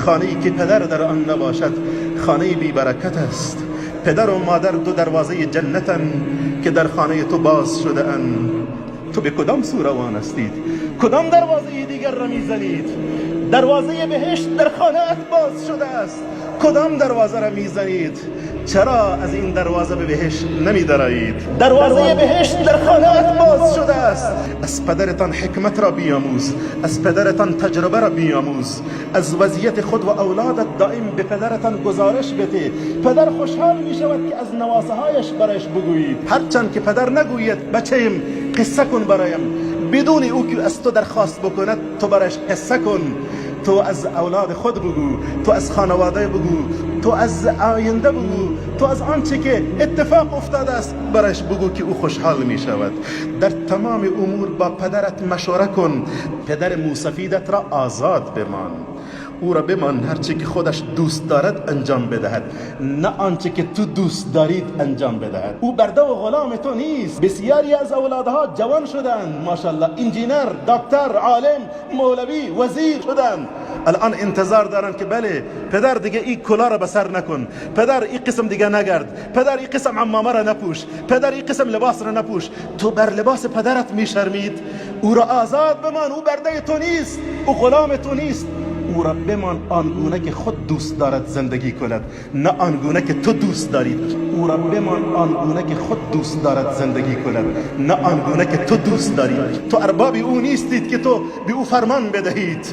خانه‌ای که پدر در آن نباشد خانه بی برکت است. پدر و مادر دو دروازه جنتن که در خانه تو باز شده اند. تو به کدام سو روان هستید؟ کدام دروازه دیگر را میزنید؟ دروازه بهشت در خانه ات باز شده است. کدام دروازه را میزنید؟ چرا از این دروازه به بهشت نمیدرایید؟ دروازه بهشت در خانه ات باز شده است. از پدرتان حکمت را بیاموز، از پدرتان تجربه را بیاموز، از وضعیت خود و اولادت دائم به پدرتان گزارش بده. پدر خوشحال می شود که از نواسه هایش برایش بگویید. هرچند که پدر نگوید بچه‌م قصه کن برایم، بدون او که از تو درخواست بکند تو برایش قصه کن. تو از اولاد خود بگو، تو از خانواده بگو، تو از آینده بگو، تو از آنچه که اتفاق افتاده است برایش بگو که او خوشحال می شود. در تمام امور با پدرت مشوره کن. پدر موسفیدت را آزاد بمان، او را بمان هرچه که خودش دوست دارد انجام بدهد، نه آنچه که تو دوست دارید انجام بدهد. او برده و غلام تو نیست. بسیاری از اولادها جوان شدند، ماشاءالله، انجینر، دکتر، عالم، مولوی، وزیر شدند. الان انتظار دارن که بله پدر دیگه این کلا را به سر نکن، پدر این قسم دیگه نگرد، پدر این قسم عمامه را نپوش، پدر این قسم لباس را نپوش. تو بر لباس پدرت میشرمید. او را آزاد بمان، او برده تو نیست، او غلام تو نیست. او را بمان آنگونه که خود دوست دارد زندگی کند، نه آنگونه که تو دوست دارید. او را بمان آنگونه که خود دوست دارد زندگی کند، نه آنگونه که تو دوست دارید. تو ارباب او نیستید که تو به او فرمان بدهید.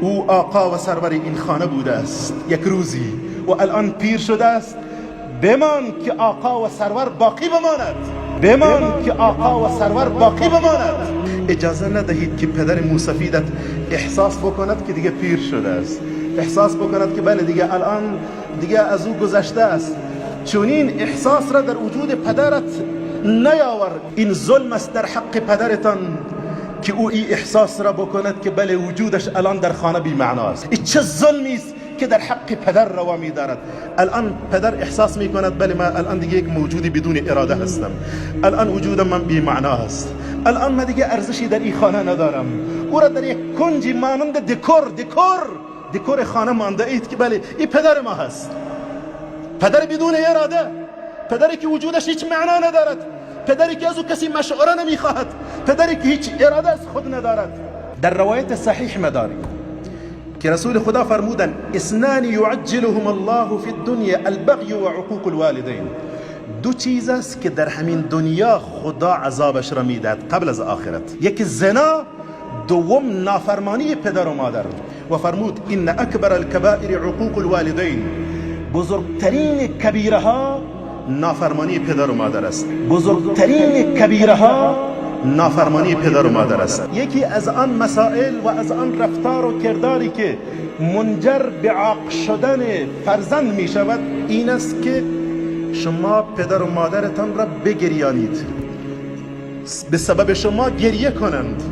او آقا و سرور این خانه بوده است یک روزی و الان پیر شده است. بمان که آقا و سرور باقی بماند، بمان که آقا و سرور باقی بماند. اجازه ندهید که پدر موسفیدت احساس بکند که دیگه پیر شده است، احساس بکند که بله دیگه الان دیگه از او گذشته است. چونین احساس را در وجود پدرت نیاور. این ظلم است در حق پدرتان که او این احساس را بکند که بله وجودش الان در خانه بی معنا است. این چه ظلمی است که در حق پدر روا می دارد. الان پدر احساس می کند بله من الان دیگه یک موجودی بدون اراده هستم، الان وجودم من بی معنا است، الان من دیگه ارزشی در این خانه ندارم. او را در یک کنجی مانند دکور خانه مانده اید که بله این پدر ما هست، پدر بدون اراده، پدری که وجودش هیچ معنا ندارد، پدری که از او کسی مشوره نمیخواهد، پدری که هیچ اراده از خود ندارد. در روایت صحیح مداریم که رسول خدا فرمودن اثنان یعجلهم الله فی الدنیا البغی و عقوق الوالدین. دو چیز است که در همین دنیا خدا عذابش را میدهد قبل از آخرت. یکی زنا، دوم نافرمانی پدر و مادر. و فرمود ان اکبر الکبائر عقوق الوالدین، بزرگترین کبیره ها نافرمانی پدر و مادر است. بزرگترین کبیره ها نافرمانی پدر و مادر است. یکی از آن مسائل و از آن رفتار و کرداری که منجر به عاق شدن فرزند می شود این است که شما پدر و مادرتان را بگریانید، به سبب شما گریه کنند.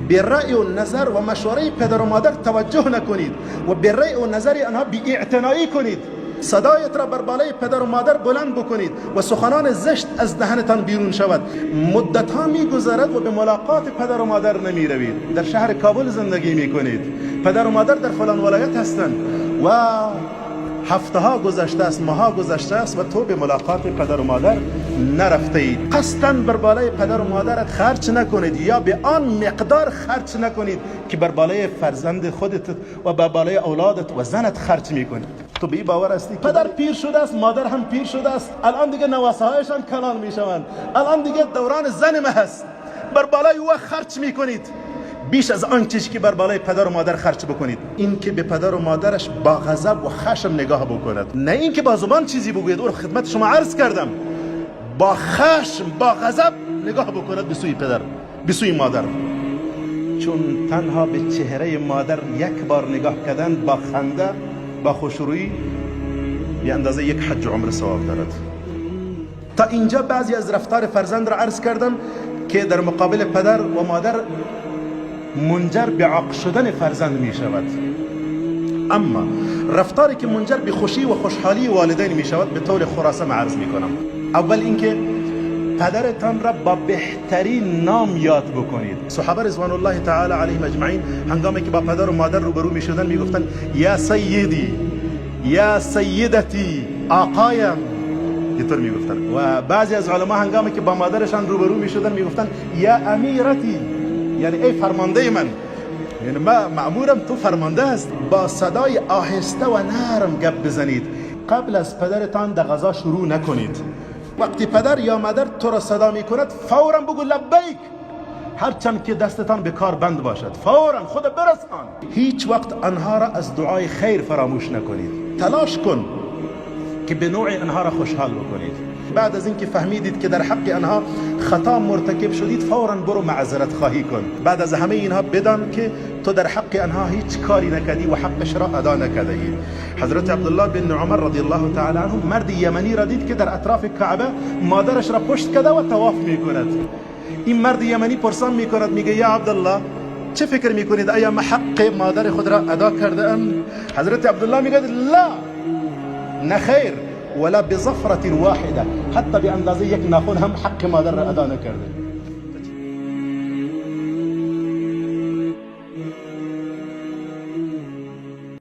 به رأی و نظر و مشوره پدر و مادر توجه نکنید و به رأی و نظر آنها بی اعتنایی کنید. صدایت را بر بالای پدر و مادر بلند بکنید و سخنان زشت از دهنتان بیرون شود. مدت ها میگذرد و به ملاقات پدر و مادر نمی روید. در شهر کابل زندگی میکنید، پدر و مادر در فلان ولایت هستند و هفته ها گذشته است، ماه ها گذشته است و تو به ملاقات پدر و مادر نرفته اید. قصدا بر بالای پدر و مادرت خرج نکنید یا به آن مقدار خرج نکنید که بر بالای فرزند خودت و بر بالای اولادت و زنت خرج میکنید. تو به این باور هستی پدر پیر شده است، مادر هم پیر شده است، الان دیگه نواسه هایشان کلان میشوند، الان دیگه دوران زن ما هست، بر بالای او خرج میکنید بیش از آن چیزی که بر بالای پدر و مادر خرج بکنید. این که به پدر و مادرش با غضب و خشم نگاه بکند، نه این که با زبان چیزی بگوید. او خدمت شما عرض کردم، با خشم با غضب نگاه بکند به سوی پدر، به سوی مادر. چون تنها به چهره مادر یک بار نگاه کردن با خنده با خوشرویی به اندازه یک حج عمر ثواب دارد. تا اینجا بعضی از رفتار فرزند را عرض کردم که در مقابل پدر و مادر منجر به عاق شدن فرزند می شود. اما رفتاری که منجر به خوشی و خوشحالی والدین می شود به طور خلاصه عرض می کنم. اول اینکه پدرتان را با بهترین نام یاد بکنید. صحابه رضوان الله تعالی علیهم اجمعین هنگامی که با پدر و مادر روبرو میشدن میگفتن یا سیدی، یا سیدتی، آقایم، اینطور میگفتن. و بعضی از علما هنگامی که با مادرشان روبرو میشدن میگفتن یا امیرتی، یعنی ای فرمانده من، یعنی ما مأمورم، تو فرمانده است. با صدای آهسته و نرم گپ بزنید. قبل از پدرتان در غذا شروع نکنید. وقتی پدر یا مادر تو را صدا میکند فورا بگو لبیک، هرچند که دستتان به کار بند باشد فورا خود برسان. هیچ وقت آنها را از دعای خیر فراموش نکنید. تلاش کن که به نوع آنها را خوشحال بکنید. بعد از اینکه فهمیدید که در حق آنها خطا مرتکب شدید فورا برو معذرت خواهی کن. بعد از همه اینها بدان که تو در حق آنها هیچ کاری نکردی و حقش را ادا نکرده ای. حضرت عبدالله بن عمر رضی الله تعالی عنه مرد یمنی را دید که در اطراف کعبه مادرش را پشت کرده و طواف میکند. این مرد یمنی پرسان میکند، میگه یا عبدالله چه فکر میکنید، آیا من حق مادر خود را ادا کرده ام؟ حضرت عبدالله میگه لا، نه خیر، ولا بظفرة واحدة، حتی به اندازه یک ناخن هم حق مادر را ادا نکرده.